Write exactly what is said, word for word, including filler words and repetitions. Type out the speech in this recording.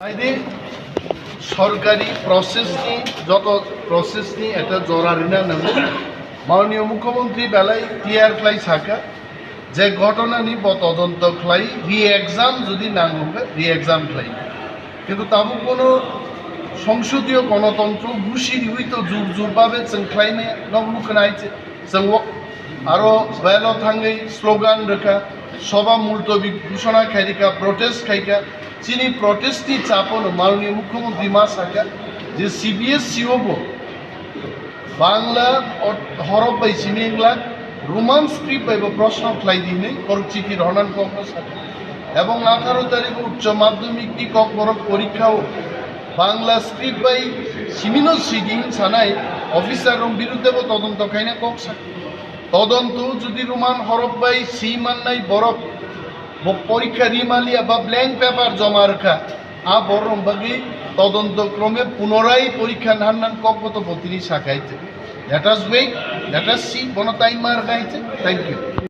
Aidi sorkari process ni, joto process ni ekta jora rina nango. Mananiya Mukhyamantri belai clear khlai saka je ghotona ni bo todonto khlai, re-exam jodi nango hwnkhe re-exam khlai. Kintu tabuk bono songsodiyo gonotontro busi riwi to jur jur babe chwng khlainai nok nukhnai che. Chwng o aro belo thangwi slogan rwkha, soba multobi ghoshona khairika, protest khaika. Chini protest ni chapono Mananiya Mukhyamantri ma saka je C B S E o bo Bangla ot-, horof bai simi wngla, Roman script bai bo proshno khlai di hinwi borok chithi rohornani kokno saka. Ebong atharo tarikh uccho madhyamik ni kokborok porikha o Bangla script bai simino sidi hin sanai officer rok birudde bo todonto khaina kok saka. Todonto jodi Roman horof bai si mannai borok bo porikha ri maliya ba blank paper joma rwkha, a borok bagwi todonto krome punorai porikha nannan kok bo to botini sakai. Let us wait, let us see, bono time ma rwkha. Thank you.